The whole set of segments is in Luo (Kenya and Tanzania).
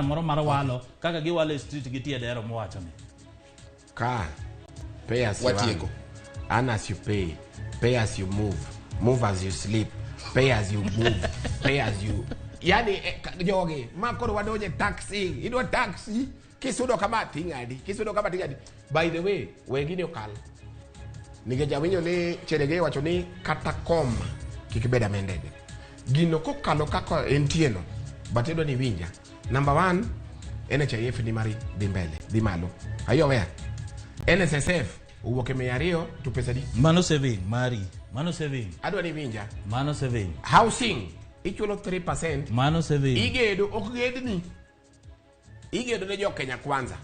Moro mar walo kaka giwalo e street gi tie dero mowacho ni. Ka pay as you Watieko. earn, earn as you pay, pay as you move, move as you sleep, pay as you move, pay as you. Yani jogi ma koro wadonje taxi, idwa taxi, kisudo kama ting'adi, kisudo kama ting'adi. By the way, wegini okal. Nikech awinjo ni Cherege wacho ni kata koma kik bed amended. Gino kokalo kaka entie no, but idwa ni iwinja. Number one, NHIF ni mari dhi mbele, dhi malo. Are you aware? NSSF owuok e 200 to pesa di. Mano saving mari. Mano saving. Adwa ni iwinja. Mano saving. Housing ichulo 3%. Mano saving. Igedo ok gedni. Igedo ne jo Kenya Kwanza.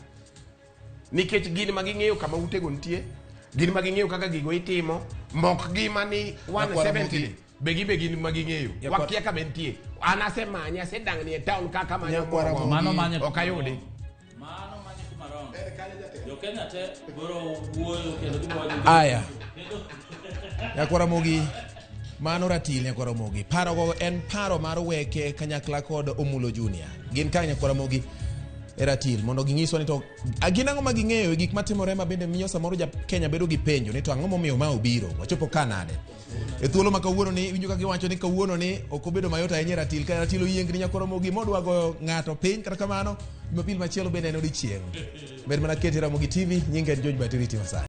Nikech gin ma ging'eyo kama utego nitie, gin ma ging'eyo kaka gigo itimo, mok gi mani 170 be gibe gin ma ging'eyo. Wakia kama entie. An asemanye, asedang'ni e town kaka manyo Nyakwara mogo. Mano manyo. Ok ayudi. Mano manyo kuma rom. Jo Kenya te biro wuoyo kendo gibiro wacho. Aya. Nyakwara Mogi, mano ratil Nyakwara Mogi. Parogo en paro mar weke kanyakla kod Omulo Junior. Gin ka Nyakwara Mogi e ratil mondo ginyiswa ni to a, gin ang'o ma ging'eyo e gik matimore ma bende miyo samoro ja Kenya bedo gi penjo ni to ang'o momiyo ma obiro wachopo ka nade. E thuolo ma kawuono ni iwinjo ka giwacho ni kawuono ni ok obedo mayot ahinya e ratil ka ratil oyiengni Nyakwara Mogi modwa goyo ng'ato piny kata kamano Jumapil machielo bende en odiechieng'. Med mana kete Ramogi TV nyinga en George Batiriti Masai.